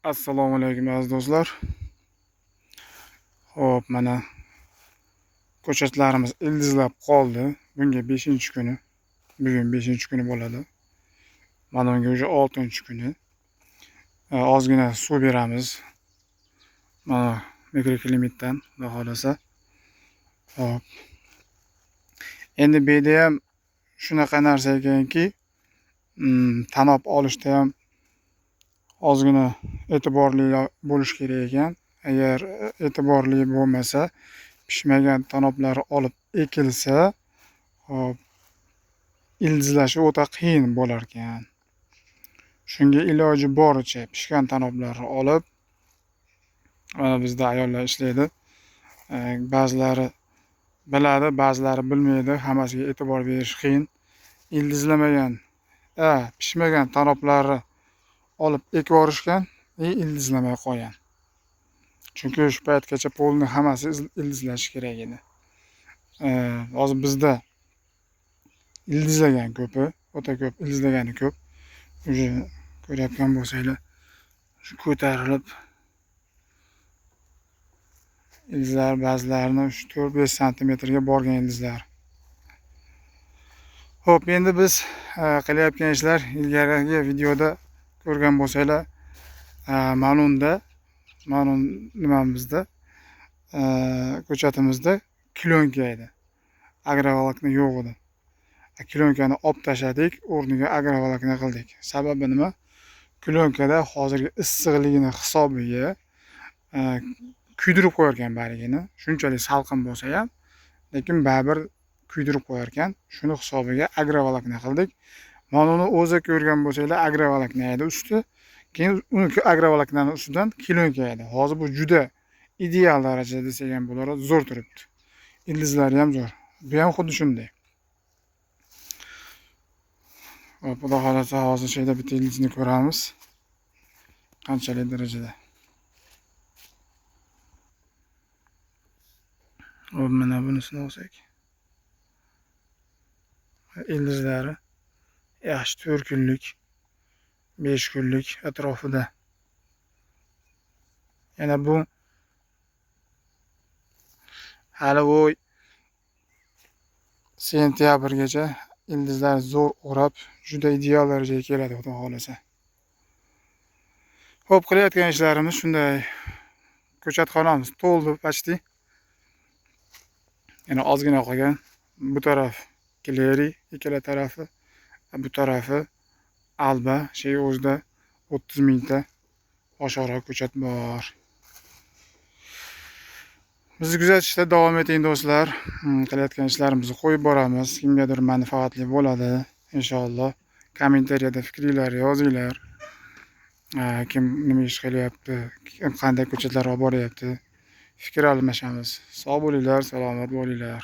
Assalomu alaykum aziz do'stlar. Xo'p, mana ko'chatlarimiz ildizlab qoldi. Bunga 5-kuni. Bugun 5-kuni bo'ladi. Mana bunga уже 6-kuni. Ozgina suv beramiz. Mana mikroklimatdan, xudo xolasa. Xo'p. Endi bu yerda ham shunaqa narsa ekanki, tanob olishda ham ozgina e'tiborli bo'lish kerak ekan. Agar e'tiborli bo'lmasa, pishmagan tanoblar olib ekilsa, hop, ildizlashi o'ta qiyin bo'lar ekan. Shunga iloji boricha pishgan tanoblarni olib, mana bizda ayollar ishlaydi. Ba'zilari biladi, ba'zilari bilmaydi. Hammasiga e'tibor berish qiyin. Ildizlamagan, pishmagan tanoblarni olib ekib yuborishgan, ildizlamay qo'ygan. Chunki shu paytgacha polni hammasi ildizlashi kerak edi. Hozir bizda ildizlagan ko'pi, o'ta ko'p ildizlagani ko'p. Уже ko'rayotgan bo'lsanglar, shu ko'tarilib ildizlar ba'zilarini 4-5 santimetrga borgan ildizlar. Xo'p, endi biz qilayotgan ishlar ilgarigi videoda ko'rgan bo'lsanglar, manunda, manun nimamizda, ko'chatimizda klonka edi. Agrovolokna yo'q edi. Klonkani olib tashladik, o'rniga agrovolokna qildik. Sababi nima? Klonkada hozirgi issiqligini hisobiga kuydirib qo'yar ekan barigini. Shunchalik salqin bo'lsa ham, lekin baribir kuydirib qo'yar ekan. Shuni hisobiga agrovolokna qildik. Mana uni o'zi ko'rgan bo'lsanglar, agrovolokna edi usti. Keyin uni agrovoloknani ustidan klonka edi. Hozir bu juda ideal darajada desak ham bo'ladi, zo'r turibdi. Ildizlari ham zo'r. Bu ham xuddi shunday. Hop, xudo xolasa hozir shu yerda bitta ildizni ko'ramiz. Qanchalik darajada. Hop, mana bunisini olsak. Ildizlari yaxshi 4 kunlik, 5 kunlik atrofida. Yana bu hali u sentyabrgacha ildizlar zo'r o'rab, juda ideal darajaga keladi, xudo xolasa. Xo'p, qilayotgan ishlarimiz shunday. Ko'chatxonamiz to'ldi почти. Yana ozgina qolgan. Bu taraf Kleri, ikkala tarafi, bu tarafi Alba, shay o'zida 30 mingta oshora ko'chat bor. Bizni kuzatishda davom eting do'stlar. Qilayotgan ishlarimizni qo'yib boramiz. Kimgadir manfaatli bo'ladi inshaalloh. Kommentariyada fikringlarni yozinglar. Kim nima ish qilyapti, kim qanday ko'chatlar olib boryapti. Fikr almashamiz. Sog' bo'linglar, salomat bo'linglar.